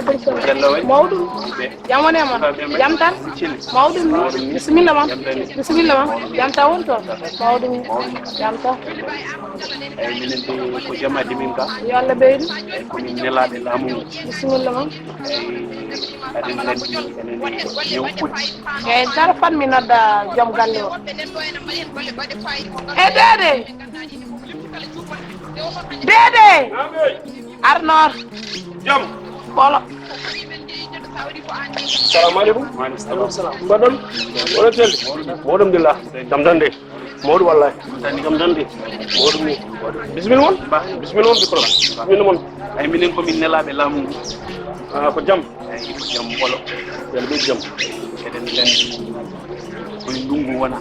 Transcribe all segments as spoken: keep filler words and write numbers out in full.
Mawɗum. Jam woni e mon. Jam tan. Mawɗum ni. Bisimilla ma. Bisimilla ma. Jam tan woni toon. Mawɗum ni. Jam tan. Eyyi, minen de ko jam addi min ka. Yo Allah ɓeydu. Eyyi, ko min nelaaɓe laamu ngu. Bisimilla ma. Eyyi, aɗen nganndi enen ñaw puɗɗi. Eyyi, dara fan mi nodda joom galle o. E Deede. Deede. Arnoor. Jam. Bolo. Salamu aleykum. Wa aleykum salam. Mbaɗon? Oɗon celli? Alhamdulillah. Jam tan de. Mawɗum wallahi. Jam tan de. Mawɗum ni. Bisimilla mon. Bisimilla mon, bisimilla mon. Ay, minen ko min nelaaɓe laamu ngu. Ah, ko jam. Ay, ko jam bolo. Yalla ɓeydu jam. Eɗen nganndi ko e ndunngu wona.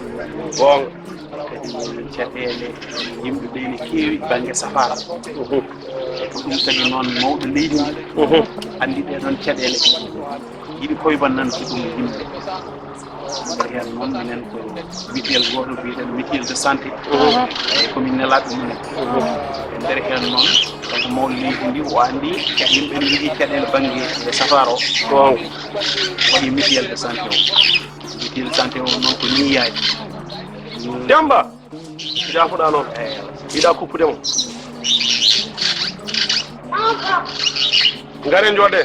Goonga. Kadi caɗeele yimɓe ɓe ne keewi bannge safaara. Mhm. E ko ɗum tagi noon mawɗo leydi ndi. Mhm. Anndi ɗee ɗoon caɗeele. Yiɗi koyban nan ko ɗum yimɓe. Nder heen noon minen ko mutuelle gooto biyeteeɗo mutuelle de santé. Mhm. Eyi, ko min nelaaɓe mumen. Mhm. E nder heen noon, kanko mawɗo leydi ndi, o anndi yimɓe ne njogii caɗeele bannge nde safaara o. Goonga. Waɗi mutuelle de santé o. Mutuelle santé o noon ko nii yaadi. Demba! Jaafuɗaa noon. Yiɗaa kuppude mo. Ngare njooɗe.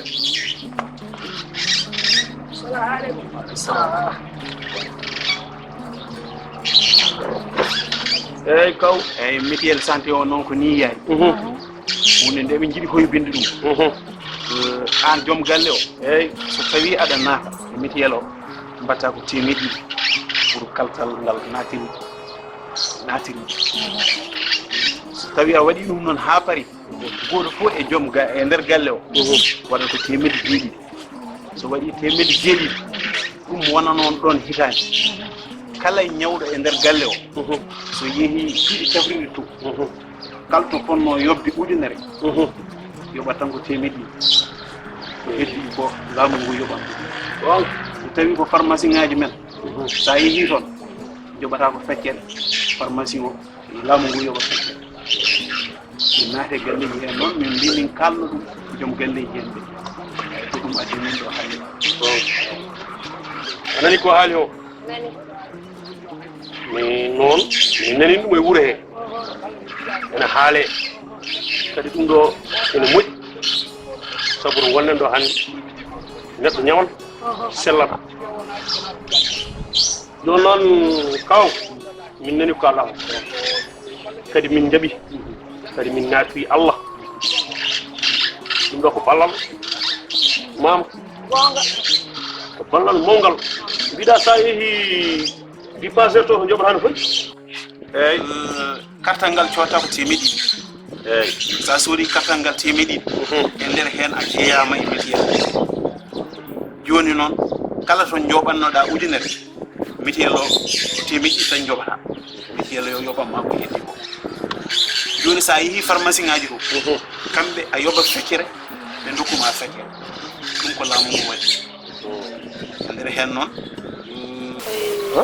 Eyyi, kaw. Eyyi, mutuelle santé o noon ko nii yaadi. Mhm. Huunde nde ɓe njiɗi hoybinde ɗum. Mhm. Eh, aan joom galle o. Eyyi. So tawii aɗa naata e mutuelle o, mbaɗta ko teemeɗɗe ɗiɗi pour kaltal ngal naatiri, naatiri. So tawii a waɗii ɗum noon haa paari, gooto fof e joom ga-, e nder galle o, waɗa ko teemeɗɗe jeeɗiɗi. So waɗii teemeɗɗe jeeɗiɗi, ɗum wona noon ɗoon hitaande. Kala ñawɗo e nder galle o, so yehii cuuɗi cafrirɗi to, kala to fotnoo yoɓde ujunere, yoɓat tan ko teemeɗɗe ɗiɗi. Ko heddi ko laamu ngu yoɓan. Ɗoon, so tawii ko pharmacie ŋaaji men, so a yehii toon, njoɓataa ko feccere, pharmacie o, laamu ngu yoɓa feccere. Min naati e galleeji heen noon, min mbii min kaalna ɗum joom galleeji heen ɓe. Ko ɗum addi min ɗo hannde. A nanii ko haali o? Nani. Min noon, min nanii ɗum e wuro hee. Ene haalee. Kadi ɗum ɗo ene moƴƴi. Sabu to ngonɗen ɗo hannde, neɗɗo ñawan, sellata. Jooni noon, kaw, min nanii ko kaalɗaa ko. Kadi min njaɓi. Kadi min naatwi Allah. Ɗum ɗo ko ballal. Maam. Goonga. Ko ballal mawngal. Mbiɗa so a yehii dépassé to, ko njoɓataa no foti. Eeyi. Eh, kartal ngal coodata ko teemeɗɗe ɗiɗi. Eeyi. So a soodii kartal ngal teemeɗɗe ɗiɗi, mhm, e nder heen a jeyaama e mutuelle. Jooni noon, kala to njooɓannoɗaa ujunere, mutuelle o ko teemeɗɗe ɗiɗi tan njoɓataa. Mutuelle o yoɓan ma ko heddi ko. Jooni so a yehii pharmacie ŋaaji to, mhm, kamɓe a yoɓat feccere, ɓe ndokku ma feccere. Ɗum ko laamu ngu waɗi. E nder heen noon.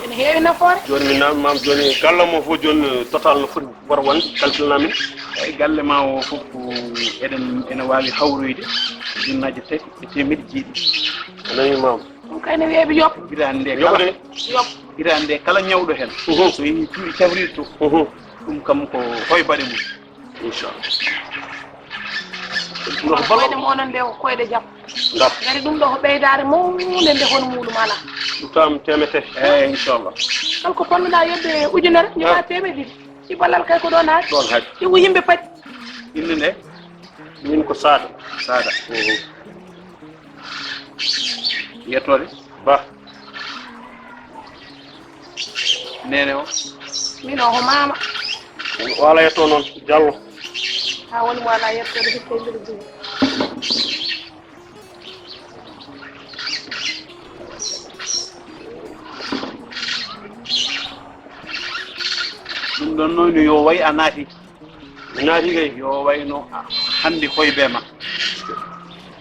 Ene heewi nafoore. Jooni min naamni maam jooni galle mo fof jooni total no foti war wonde calcul na min. Eyi galle ma o fof ko eɗen ene waawi hawroyde ujunnaaje tati e teemeɗɗe jeeɗiɗi. A nanii maam. Ɗum kay ne weeɓi yoɓ. Hitaande nde kala. Yoɓ de. Yoɓ. Hitaande nde kala ñawɗo heen. Mhm. So yehii cuuɗi cafrirɗi to. Mhm. Ɗum kam ko hoy baɗe mum. Inchallah. Ɗum ko ballo. Koyɗe mon nde ko koyɗe jam. Ngam. Ngari ɗum ɗo ko ɓeydaare mawnde nde hono muɗum alaa. Ɗum tam teemete. Eeyi, inchallah. Kala ko ponnoɗaa yoɓde ujunere, njoɓaa teemeɗɗe ɗiɗi. Ɗi ballal kay ko ɗoon haaɗi. Ɗoon haaɗi. Ɗi ko yimɓe paɗi. Innde nde? Min ko Saada. Saada. Mhm. Yettoode? Ba. Neene o? Min o ko maama. O alaa yetto noon, Jallo. Haa woni mo alaa yettoode, hikka e nder duɗe. Ɗum ɗoon noon yo way a naati. Mi naati kay. Yo wayno hannde koye bee ma.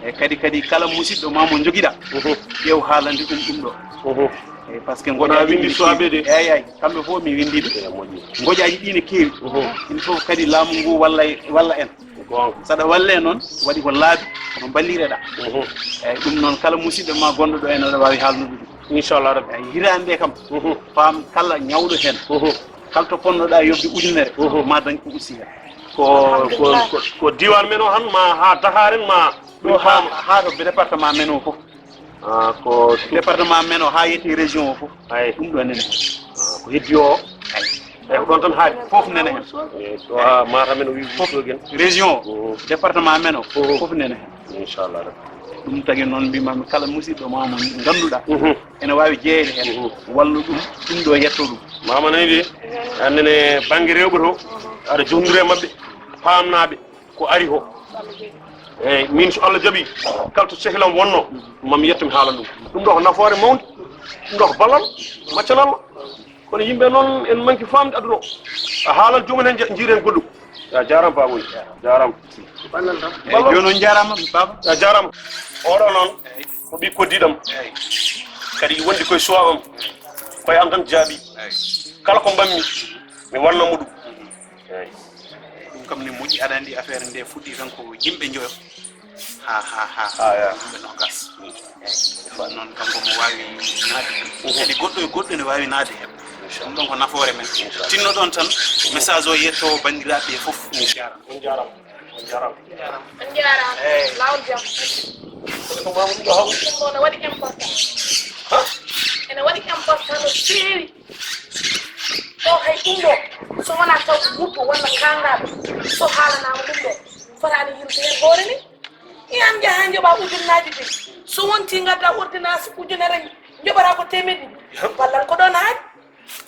E kadi, kadi kala musiɗɗo ma mo njogiɗa, mhm, ƴeew haalande ɗum ɗum ɗo. Mhm. E parce que wona winndi suwaaɓe de. Eeyi, eeyi, kamɓe fof mi winndi ɓe. Eeyi, moƴƴi. Ngoƴaaji ɗi ne keewi. Mhm. Il faut kadi laamu ngu walla, walla en. Goonga. Saɗa walle noon, waɗi ko laabi, kono mballireɗaa. Mhm. Eyyi, ɗum noon, kala musidɗo ma gonɗo ɗo ene, aɗa waawi haalnude ɗum. Inchallah Rabbi. Eyyi, hitaande nde kam, mhm, faam kala ñawɗo heen, mhm, kala to ponnoɗaa yoɓde ujunere, mhm, ma dañ ko usti heen. Ko, ko, ko, ko diiwaan men o han, ma haa Dakar en, ma ɗo haa, haa to département men o fof. Ah, ko département men o haa yetti région o fof. Ay. Ɗum ɗo nene heen. Ah, ko heddi o. Ay. Ay, ko ɗon tan haaɗi. Fof nene heen. Eh, so haa Matam en o wi fof. Wurtoogen. Région o, mhm, département men o, mhm, fof nene heen. Inchallah Rabbi. Ɗum tagi noon mbimami kala musidɗo ma mo ngannduɗaa, mhm, ene waawi jeyeede heen. Mhm. Wallu ɗum, ɗum ɗo yetto ɗum. Mama nani de, annene bannge rewɓe to, aɗa jondiri e maɓɓe, faamnaaɓe. Ko ari ko. Eyyi, min so Allah jaɓi, kala to sehilam wonno, mami yetto mi haalan ɗum. Ɗum ɗo ko nafoore mawnde, ɗum ɗo ko ballal, maccanal. Kono yimɓe noon en manki faamde aduna o. A haalan joomum en, nja-, njiiren goɗɗum. Ya jaaraama Baboy, jaaraama. Eyyi, jooni on jaaraama, Baba. Ya jaaraama. Oɗo noon ko ɓii koddiiɗam. Eyyi. Kadi wondi koye suwawam. Koye am tan jaabi. Eyyi. Kala ko mbaɗmi, mi wanna mo ɗum. Eyyi. Ɗum kam ne moƴƴi, aɗa anndi affaire nde fuɗɗi tan ko yimɓe njoyo. Ha, ha, ha. Ah, ya. Yimɓe nogas. Eyyi. Ɗum noon kanko mo waawi naade. Mhm. Kadi goɗɗo e goɗɗo ne waawi naade heen. Inchallah. Ɗum ɗon ko nafoore men. Inchallah. Tinno ɗon tan, message o yetto banndiraaɓe fof. Inchallah. On jaaraama. On jaaraama. On jaaraama. Eyyi. Laawol jam. Ko Mamadou Diaw. Ɗum ɗo ne waɗi important. Ha? Ene waɗi important no feewi. Ɗo hay ɗum ɗo, so wonaa taw ko wutto walla kaangaaɗo, so haalanaama ɗum ɗo, fotaani yimde heen hoore ni. Iyan njaha njoɓa ujunnaaji ɗin. So wonti ngadda ordonnance ujunere njoɓata ko teemeɗɗe ɗiɗi. Ballal ko ɗon haaɗi.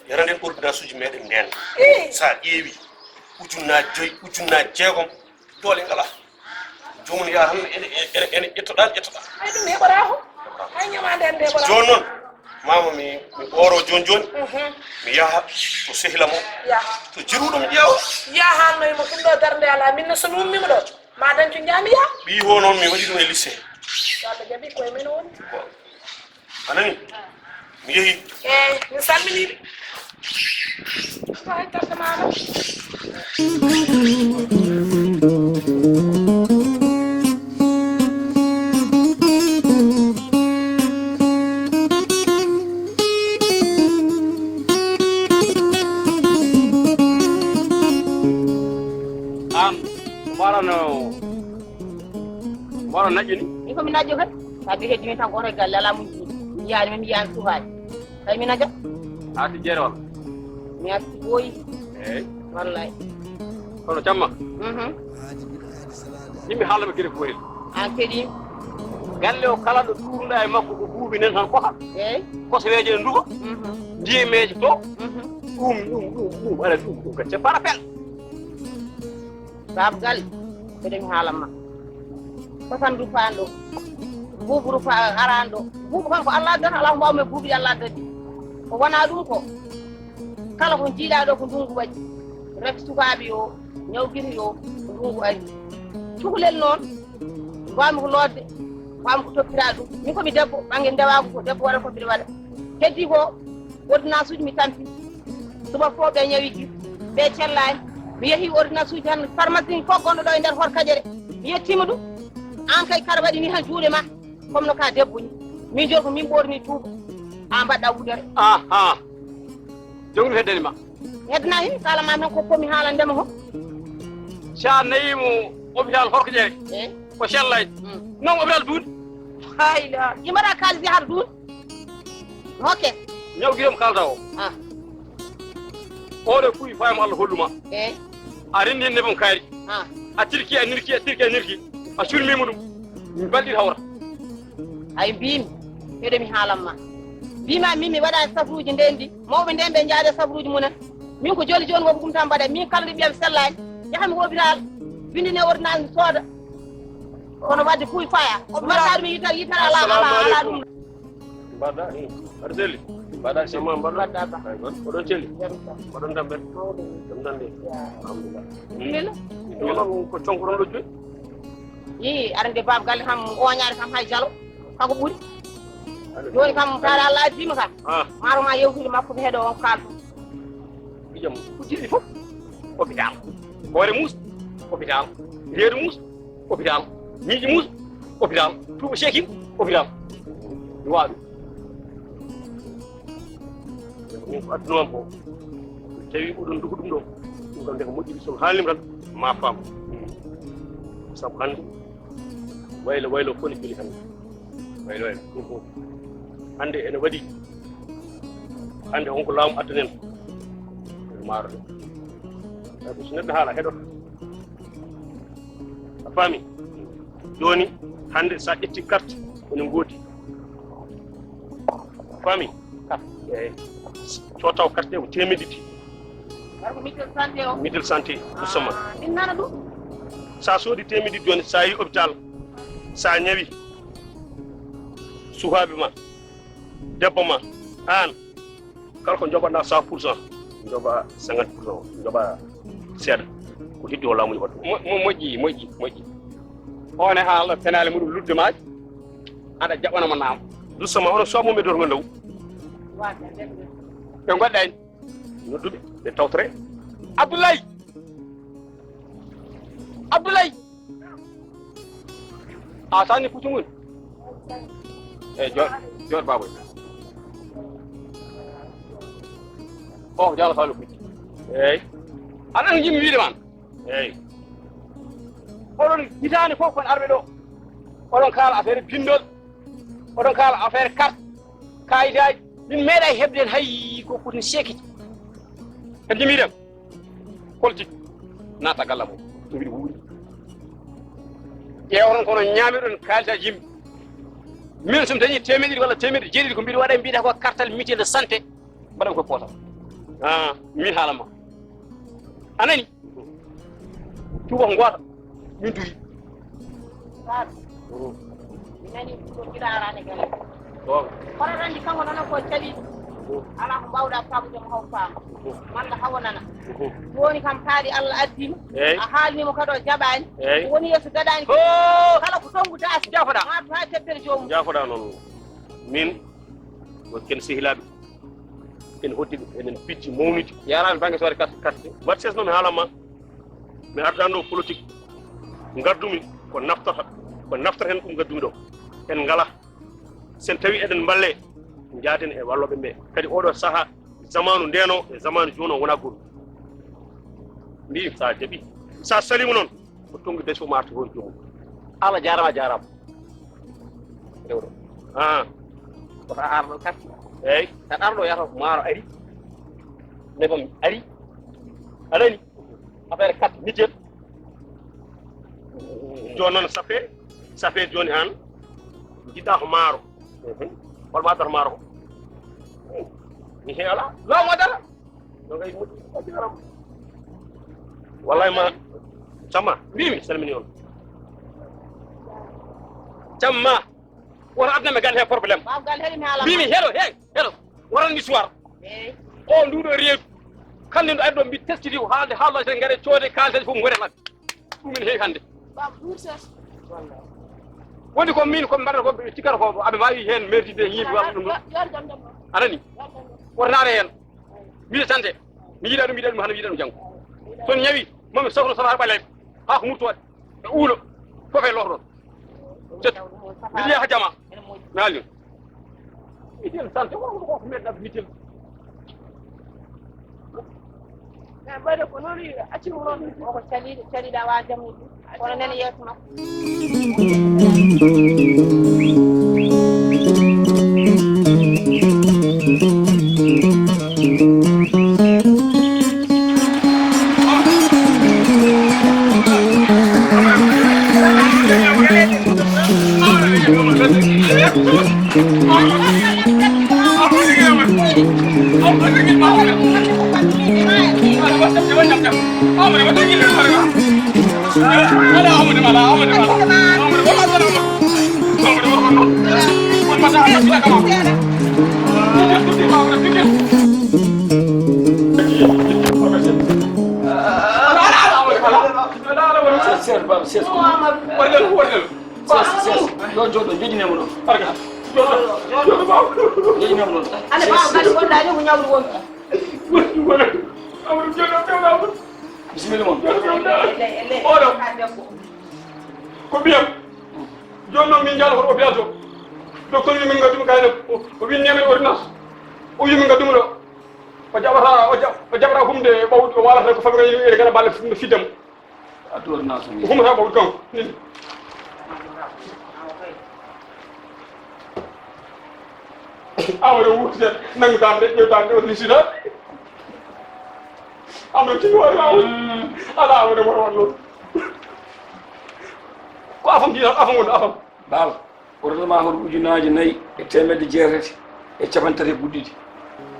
Yara nden ordonnance uji meɗen nden. Ii. Sa ƴeewi ujunnaaji joyi, ujunnaaji jeegom, doole ngala. Joomum yaha tan ene, ene, ene ƴettoɗaa, ƴettoɗaa. Hay ɗum heɓoraa ko? Hay ñamaande hannde heɓoraa. Jooni noon, mama mi, mi ɓooro jooni jooni. Mhm. Mi yaha to sehila mo. Yaha. To jiruɗo mi ƴeewa. Yaha haalnoy mo ɗum ɗo darnde alaa. Min ne so mi ummii mo ɗo, ma dañcu njaami yaha. Ɓii o noon mi waɗi ɗum e lycée. So Allah jaɓi koye men o woni. Bon. A nani? Mi yehi. Eyi, mi salminiiɓe. Ko hay tardemaano. Aan, mbaɗano, mbaɗa naƴƴini? Ni ko mi naƴƴo kadi. Sabi heddi min tan ko oto e galle, alaa mum jiiɗi. Mi yiyaani, mi yiyaani suhaaji. Tawi mi naƴa. A arti jeere walla? Mi arti ɓooyi. Eey. Wallay. Kono Camma? Mhm. Yimɓe haalama gere ko woni. An keɗiima. Galle o kala ɗo tuurnuɗaa e makko ko buubi nen tan koka. Eey. Kosoweeje ne nduga. Mhm. Ndiyemeeje to. Mhm. Ɗum, ɗum, ɗum, ɗum, aɗa ɗum, ɗum gacce parapel. Baaba Galle, mbeɗa mi haalan ma. Kosan rufaani ɗo. Buubu rufa araani ɗo. Buubu kam ko Allah addata, alaa ko mbaawmi e buubi Allah addata. Ko wonaa ɗum ko. Kala ko njiiɗaa ɗo ko ndunngu waɗi. Rek sukaaɓe yo, ñawgiri yo, ko ndunngu ari. Cukalel noon, mbaawmi ko lootde, mbaawmi ko toppiraa ɗum. Min ko mi debbo, ɓannge ndewaagu ko debbo waɗa ko mbiɗa waɗa. Heddii ko, ordonnance uji mi tampi. Suba fof ɓe ñawi gis, ɓe cellaani. Mi yehi ordonnance uji tan, pharmacie fof gonɗo ɗo e nder Hoto Kadiéré. Mi yettiima ɗum. Aan kay kara waɗi ni han juuɗe ma, comme no ka debbo ni. Min joni ko min ɓoorni tuuba. A mbaɗɗa wudere. Aha. Jognu heddani ma. Heddana hin, kala ma tan ko pomi haalande ma ko. Sa nayi mo hôpital Hoto Kadiéré. Eh? O sellay. Mm. Non hôpital duuɗi. Hay la. Imara kaalis yahata duuɗi. Hokke. Ñaw giyom kalda o. Ah. Oɗo kuy fayam Allah holluma. Eh. A renni hen nebam kaari. Ah. A tirki, a nirki, a tirki, a nirki. A surmima ɗum. Balɗi hawra. Ay mbimi, heɗo mi haalan ma. Mbima min mi waɗani safruji nden ndi. Mawɓe nden ɓe jaade safruji mumen. Min ko joli joni woɓe ɗum tan mbaɗa. Min kala nde ɓiyam sellani. Yaha mi hôpital. Windine ordonnance mi sooda. Kono wadde kuy faya. Ko mbaɗa ɗum yitere, yitere ala, ala, ala ɗum. Mbaɗɗa? Aɗa selli? Mbaɗɗa selli? Mbaɗɗa ba? Ay, ko, ko ɗon selli? Jam tan. Ko ɗon tan ɓen? Mawɗum. Jam tan de. Ya. Alhamdulillah. Bismillah. Ɗum noon ko conko ɗon ɗo joyi? Ii, aɗa nde baaba galle kam, oñaade kam hay jalo. Kako ɓuri? Aɗa jooni kam, taala Allah addima kam. Ah. Maaro ma yewtude makko mi heɗo on kalto. Pijam ko jiɗi fof. Hôpital. Hoore muus. Hôpital. Reedu muus, hôpital. Ñiiƴe muus, hôpital. Tuuba seekin, hôpital. Mi waɗa ɗum. Min ko addunoon ko, so tawi oɗon ndugu ɗum ɗo, ɗum kam nde ko moƴƴi, so mi haalnima tan, ma faam. Sabu hannde, waylo waylo fof ne joli hannde. Waylo waylo ɗum fof. Hannde ene waɗi, hannde on ko laamu addanen, ene maaro ɗum. Sabu so neɗɗo haala heɗoto. A faami? Jooni, hannde so a ƴetti carte, ene ngoodi. A faami? Carte. Eey. Cootaw carte ɗe ko teemedde ɗiɗi. War ko mutuelle santé o? Mutuelle santé, justement. Ah, min nana ɗum. So a soodi teemedde ɗiɗi jooni, so a yehi hôpital, so a ñawi, sukaaɓe ma, debbo ma, aan, kala ko njoɓaɗaa cent pour cent, njoɓa cinquante pour cent, njoɓa seeɗa. Ko heddi o laamu waɗa ɗum. Mo-, mo-, moƴƴi, moƴƴi, moƴƴi. On e haala penaale muɗum ludde maaji, aɗa jaɓana mo naam. Justement, onon so mum e dow ngo ndaw. Ɓe ngoɗɗani. Nodduɓe, ɓe tawtore. Abdoulaye! Abdoulaye! A sani puccu ngun? Eyi, jooɗ, jooɗ, baboy. O ko Diallo Fallou Puccu. Eyi. Aɗa anndi ko njiɗmi wiide ma? Eyi. Oɗon hitaande fof kon arɓe ɗo. Oɗon kaala affaire bindol. Oɗon kaala affaire carte, kayitaaji. Min meeɗa heɓde heen hay ko foti seekiti. En jimi dem. Politique naata galla mum. Ɗum mbiɗa wuuri. Ƴeewoton kono ñaamiɗon kaalita yimɓe. Min so mi dañi teemeɗe ɗiɗi walla teemeɗe jeeɗiɗi ko mbiɗa waɗa, mbiɗa ko carte d'identité santé. Mbaɗam ko poosam. Ah, min haala ma. A nani? Tuuba ko ngoota. Min tuwi. Saadu. Mi nani ko mbiɗa alaade gala. Goonga. Kono tan ndi kanko noon ko caɗiiɗo. Alaa ko mbaawɗa faamude mo haw faama. Malla haw nana. Jooni kam kaali Allah addima. Eey. A haalnii mo kadi o jaɓaani. Eey. Ko woni yeeso daɗaani. Hoo! Kala ko tonngu daasi. Jaafoɗaa. Maa to haa tebbere joomum. Jaafoɗaa noon. Min, ko ken sehilaaɓe. Ken hoddiɓe, enen pijji mawnude. Yaraani bannge soore carte, carte. Mbaɗ sesno mi haalan ma. Mi ardaani ɗo politique. Ngaddumi ko naftata, ko naftata hen ɗum ngaddumi ɗo. En ngala. Sen tawi eɗen mballe, njaaden e wallooɓe ɓe. Kadi oɗo saha, zamanu ndeno e zamanu jooni o wona goɗɗum. Mbi sa jaɓi. Sa salima noon, ko tongi dasi o ma artu toon joomum. Allah jaarama, jaarama. Rewɗo. Ah. Ko ta arɗo carte. Eyi. Tan arɗo yata ko maaro ari. Nebam ari. Alani. Affaire carte mutuelle. Jooni noon safe, safe jooni aan, njiɗɗa ko maaro. Mhm. Hol ma addata maaro ko? Mi heela. Laamu addata. No kay moƴƴi, moƴƴi haram. Wallahi ma, Camma, mbimi, salmini on. Camma, woto addanɓe gal he problème. Mbimi, heɗo, he, heɗo. Waran mi suwar. Eey. O nduɗo reedu. Kamɓe ɗo addo mbi teskiti ko haalde, haalde, ngare coode, kaalde fof ngore lan. Ɗum ene heewi hannde. Woni ko min ko mbaɗata ko ɓe cikkata ko aɓe mbaawi heen merdide e yimɓe waɗa ɗum ɗum. Aɗa anndi? Woto naata heen. Mbiɗa tante. Mi yiɗa ɗum, mi yiɗa ɗum, hannde mi yiɗa ɗum janngo. So mi ñawi, mami sofno safara ɓaleeɓe. Haa ko murtoɗe. E uulo. Fof e lorɗon. Set. Mbiɗa yaha jama. Naali. Mitel sante, wonko ko meɗɗa mitel. Na ɓayde ko noon, acci mo noon. Koko caliɗo, caliɗa wa jammuɗo. Kono nene yeeso makko. Seeɗa, baaba, seeɗa. Seeɗa, seeɗa. Ɗo jooɗo, jejjinee mo ɗo. Barka. Jooɗo, jooɗo, baaba. Jejjinee mo ɗo. Ane baaba, ɓay so wondaani ko ñawɗo wonki. Amadou, jooɗo, jooɗo, Amadou. Bisimilla mon. Oɗo ko ɓiyam. Jooni noon min njaada hoto hôpital to. Docteur wi min ngaddu mo kayne, o winni amen ordonnance. O wi min ngaddu mo ɗo. O jaɓata, o jaɓ-, o jaɓata humde ɓawɗo, o waalata ko famille ene gana balle no fiddam. Addu ordonnance o. Humata ɓawɗo kanko. Nini. Awa yo wuurde, nanngu dande, ƴeew dande, o lisina. Amen tigi wari awa. Ala awa de wara wallo. Ko afam jiɗa, afam woni afam. Baaba, o rotama hoto ujunaaji nayi e teemedde jeetati e capanɗe tati e buɗɗiɗi.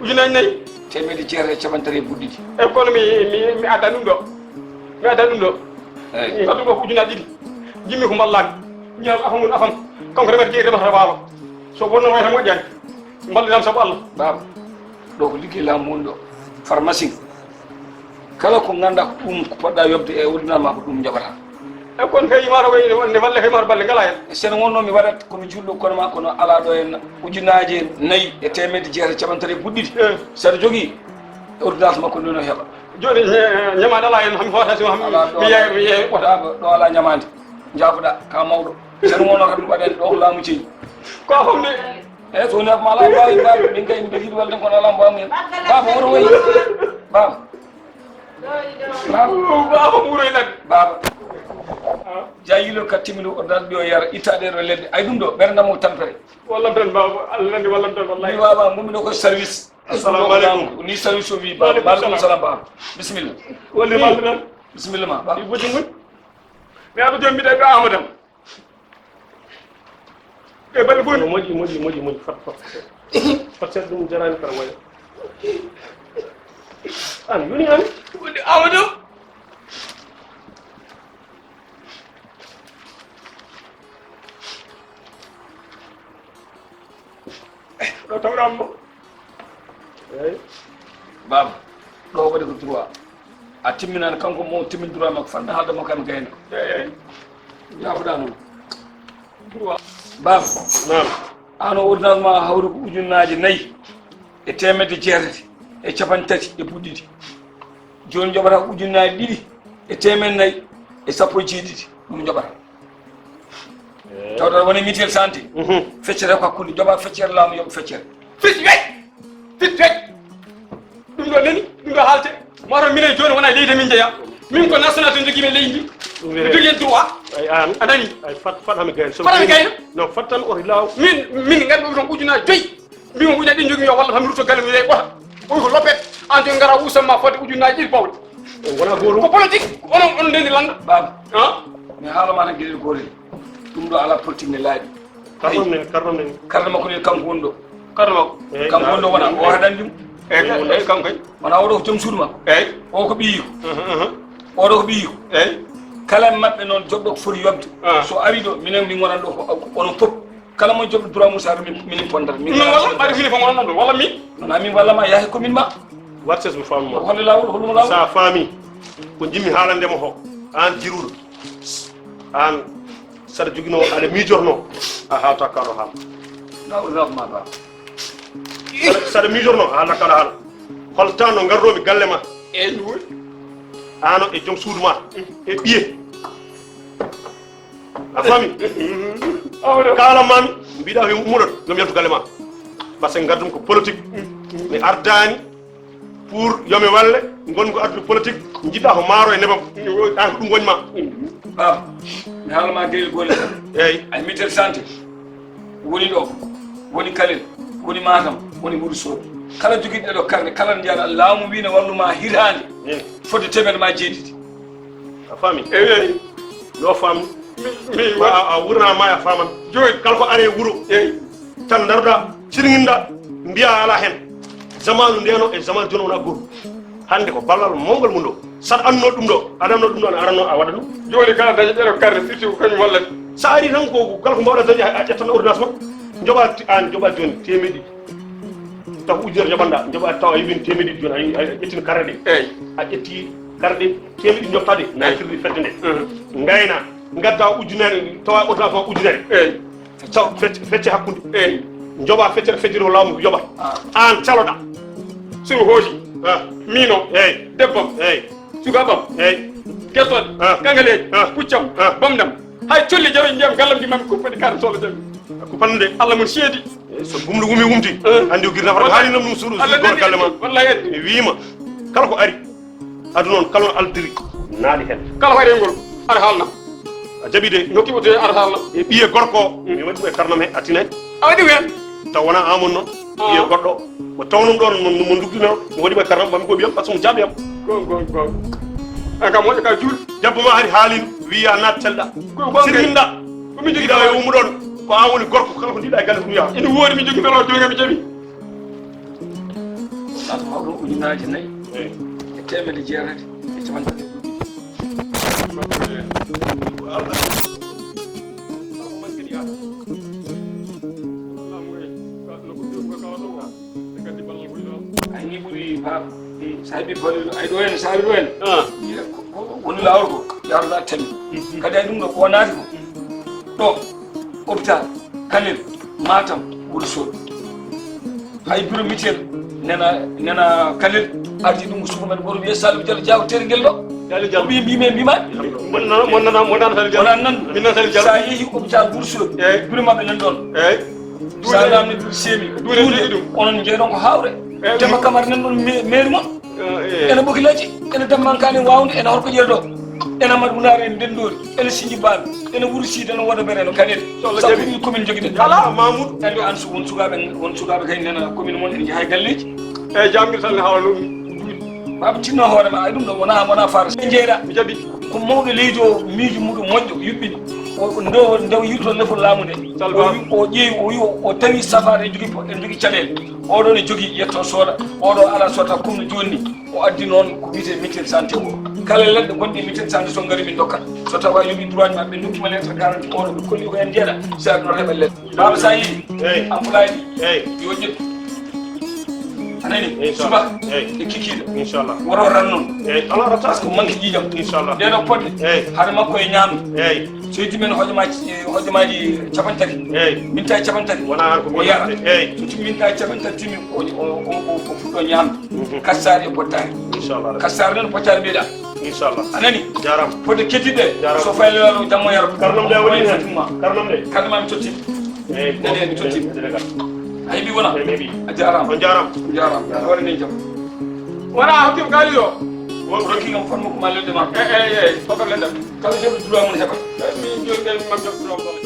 Ujunaaji nayi? Teemedde jeetati e capanɗe tati e buɗɗiɗi. E kono mi, mi, mi adda ɗum ɗo. Mi adda ɗum ɗo. Eyi. Addu ɗo ko ujunaaji ɗiɗi. Jimmi ko mballami. Ñaam afam woni afam. Kanko remata jeyi remata waalo. So wonno wayta moƴƴani. Mballiram sabu Allah. Baaba, ɗo ko liggey laamu woni ɗo. Pharmacie. Kala ko ngannduɗaa ko ɗum ko poɗɗa yoɓde e ordonnance ma ko ɗum njaɓata. E kon kay maaro ko ene wonde balle kay maaro balle ngala hen. E sen wonno mi waɗat kono julɗo kono ma kono ala ɗo en ujunaaje nayi e teemedde jeetati e capanɗe tati e buɗɗiɗi. Eh. Saɗa jogii ordonnance makko ndino heɓa. Joni ñamaade ala hen hami hoota so hami mi yeeya mi yeeya ɓota. Baaba, ɗo ala ñamaande. Jaabuɗa ka mawɗo. Sen wonno kam waɗen ɗo laamu ceyi. Ko afam de. Eyi so woni afam ala mbawi mbawi min kay mbiɗa yiɗi walde kono ala mbawi min. Baaba woto wayi. Baaba. Baaba. Baaba ɓuuroy lan. Baaba. Jayilo ka timino o dalɗi o yara ittaɗe ɗo ledde ay ɗum ɗo ɓerndam o tampere. Wallam tan baaba Allah nandi wallam tan wallahi. Mi wawa mumino ko service. Assalamu aleykum. Ni service o wi baaba. Waleykum salam baaba. Bisimilla. Walli baaba tan. Bisimilla ma baaba. Ibuji ngun. Mi aɗa jombiɗa ɓe amadam. E balɗe fof. Moƴƴi moƴƴi moƴƴi moƴƴi fat fat. Fat seeɗa ɗum jarani kara waya. An yoni an. Woni awa ɗo. Ɗo tawɗammo. Eyi. Baaba, ɗo waɗi ko droit. A timminani kanko mo timmin droit makko fanɗa haalda makko an gayna. Eyi, eyi. Yaafuɗa noon. Droit. Baaba. Naam. An o ordonnance ma hawri ko ujunnaaje nayi e teemedde jeetati e capanɗe tati e buɗɗiɗi. Jooni njoɓata ko ujunnaaje ɗiɗi e teemedde nayi e sappo e jeeɗiɗi. Ɗum njoɓata. Tawde aɗa woni mutuelle santé. Feccere ko hakkunde joɓa feccere laamu yoɓa feccere. Fecci wey. Fecci wey. Ɗum ɗo nani ɗum ɗo haalte. Mawɗo minen jooni wona e leydi min jeeya. Min ko national to jogii men leydi ndi. Mi jogii hen droit. Ay an. A nani. Ay fat fat hami gayna. Fat hami gayna. Non fat tan o law. Min min ngadɗo ɗum ujuna joyi. Mbimo ujunaji ɗi jogui yo walla tan mi rutto galle mi yeey ɓota. Oy ko lopet. An joni gara usam ma fodde ujunaji ɗiɗi bawɗe. Wona goto ko politique. Onon onon ndendi landa. Baaba. Mi haalama tan gueɗel gotel. Ɗum ɗo ala politique ne laaɓi. Karɗon ne karɗon ne. Karɗo makko ne kanko woni ɗo. Karɗo makko. Kanko woni ɗo wona o haɗani ɗum. Eyyi kanko kay. Wona oɗo ko joom suudu makko. Eyyi. O ko ɓiyiiko. Oɗo ko ɓiyiiko. Eyyi. Kala maɓɓe noon joɗɗo ko foti yobde. So ari ɗo minen min gonani ɗo ko onon fof. Kala mo joɓi droit mum sa remi minin pondata min. Min walla ɓayde minin fof gonanno ɗum walla min. Wona min walla ma yahe commune ma. Watte so mi faami mo. Holle lawol holmo lawol. Sa faami ko jimmi haalande mo ho an jiruɗo an saɗa jogino aɗa miijorno a haalta kaɗo haala. Lawol lawol ma ba. Saɗa miijorno a haalta kaɗo haala. Holtano garromi galle ma. Eyyi. Ano e joom suudu ma e ɓiye. A faami. Kala mami mbiɗa ko ummuɗon yomi yaltu galle ma. Par ce que gardum ko politique. Mi ardani pour yomi walle. Gonmi ko ardude politique jiɗɗa ko maaro e nebam. An ko ɗum woni ma. Baba, mi haalama gayel golle. Eyyi. Ay mutuelle santé woni ɗo, woni Kalel, woni Matam, woni Wourossogui. Kala jogiɗo ɗo karne kala jara laamu wino walluma hitande fodde temedde ma jeeɗiɗi. A faami? Eyyi. Yo faam. Mi mi a wurnama a faaman. Jooni kala ko are wuro. Eyyi. Tan daroɗa cirginɗa mbiya ala hen. Zamanu ndeno e zamanu joni wona gotu. Hande ko ballal mawgal mum ɗo. Saɗa anno ɗum ɗo aɗa anno ɗum ɗo aɗa aranno a waɗa ɗum. Jooni kala dañi ɗeɗo karne firti ko kañum wallata. Sa ari tan ko kala ko mbawɗa dañi a ƴettan ordonnance ma. Joɓa an joɓa joni temedde. Taw ujunere joɓanɗa joɓa taw a yoɓin temedde ɗiɗi joni a ƴettino karre ɗe. Eyyi. A ƴetti karre ɗe temedde ɗiɗi joɓtade natirɗi fedde nde. Gayna gadda ujunere tawa ordonnance ma ujunere. Eyyi. Taw fecce hakkude. Eyyi. Joɓa feccere feccere ko laamu joɓa. An caloɗa. Somi hooti. Mino. Eyyi. Debbam. Eyyi. Tuga bam. Eyi. Gesoɗe. Ah. Kangaleeji. Ah. Puccam. Ah. Bamdam. Hay colli jaroy ndiyam gallam ndi mami kuppani kaari sohla jam. Kuppande. Allah mon seedi. Eyi, so gumɗo wumi wumti. Eh. Anndi o giri nafata. Wallahi. Haali nam ɗum suuɗu. Allah suuɗu goto nani galle ma. Wallahi. Mi wiima. Kala ko ari. Aduna on, kala no aldiri. Naali hen. Kala ko ari e ngol. Ar haalna. A jaɓi de. Nokki o te ar haalna. E ɓiye gorko. Mm. Mi waɗi ɗum e karnam he, a tinay. A waɗi hen. Taw wona amon noon. Ah. Ɓiye goɗɗo. Mo tawnum ɗon, mo, mo ndugdino. Mi waɗi mo e karnam, mami ko ɓiyam, parce que mo jaaɓi am. Gon, gon, gon. An kam moƴƴo ka juul. Debbo ma hari haalin, wiya naat telɗa. Ko gon. Sirminɗa. Ko min jogii. Yiɗa e ummuɗon. Ko an woni gorko, kala ko ndiɗa e galle ɗum yaha. Ina woodi min jogii mbelo jonga mi jaɓi. Sato mawɗo ujunaaji nayi. Eyi. E teemedde jeetati e capanɗe tati. Ay, ni ɓuri ba, sa heɓi Falilu, ay, ɗo en, sa heɓi ɗo en. Ah. Woni laawol ko, yaroɗa tami. Mhm. Kadi ay ɗum ɗo ko naati ko. Ɗo, hôpital, Kanel, Matam, Wuro Sodo. Hay bureau mutuel nena, nena Kalel ardi ɗum ko suka men goto wiye Saliou Diallo Diaw Tergel ɗo. Saliou Diallo. Ko ɓiye mbimi e mbimani. Mon nana, mon nana, mon nana Saliou Diallo. Wona nan. Min nana Saliou Diallo. Sa yeehi hôpital Wuro Sodo. Eyi. Bureau maɓɓe nan ɗon. Eyi. Sa namni bureau semi. Duule duule ɗum. Onon jeeɗon ko hawre. Eyi. Demba Kamara nan ɗon me-, maire mon. Eh, eh. Ene Ɓokilaji, ene Dammankani Wawnde, ene Horko Ƴeer ɗo. Ene Amadou Wunaare, ene Ndenndori, ene Sinji Baan, ene Wuro Siidi, ene Wooda Bere, ene Kanel. Inchallah, sabu jaɓi. Ɗum commune jogiɗen. Ala Mamoudou. Andi an so won sukaaɓe, won sukaaɓe kay nena commune mon ene njaha e galleeji. Eyi, jaamgir tan ne haala ɗum. Baaba tinno hoore ma, ay ɗum ɗo wona, wona faara. Ɓe jeeɗa. Mi jaɓi. Ko mawɗo leydi o miijo muɗum moƴƴo, yuɓɓini. O, o ndew, ndew yirto lefol laamu nde. Salba. O wi-, o ƴeewi, o wi, o, o tawi safaare ene jogii po-, ene jogii caɗeele. Oɗo ne jogii yetto sooda, oɗo ala sooda comme no jooni ni. O addi noon ko wiyetee mutuelle santé o. Kala leɗɗe gonɗe e mutuelle santé so ngari min ndokkat. So tawa yoɓi droit maɓɓe, ndokkima lettre garantie oɗo ɓe kolli ko en jeeɗa. Sa ɗon heɓa lettre. Baaba sa yi, eyi, employé ɗi, eyi, yo ƴettu. A nani? Inchallah. Subaka. Eyi. E kikiiɗe. Inchallah. Woto ran noon. Eyi, ala rata. Parce que manque ƴiiƴam. Inchallah. Nde no podde. Eyi. Hade makko e ñaam. Eyi. So yettimen hojomaaji, hojomaaji capanɗe tati. Eyi. Minta e capanɗe tati. Wona an ko o yara. Eyi. So timi minta e capanɗe tati timi, o, o, o, o, o fuɗɗo ñaamde. Mhm. Kassar e bottaari. Inchallah. Kassar noon bottaari mbiyeɗa. Inchallah. A nani? Jaaraama. Fodde keddiɗe. Jaaraama. So faylano jammo yaro. Karnam de a waɗi hen. Fatima. Karnam de. Karnam mi totti. Eyi. Nani mi totti. Nani, nani. A heɓi wona? Eyi, mi heɓi. A jaaraama. On jaaraama. On jaaraama. Jaaraama. Hoore nen jam. Wona a hokkima kaalis o? Wo-, rokki kam fannu ko ma lelde ma. Eyi, eyi, eyi. Ko kam lelde. Kala joɓi droit mun heɓa. Eyi, min joni kay mam joɓi droit.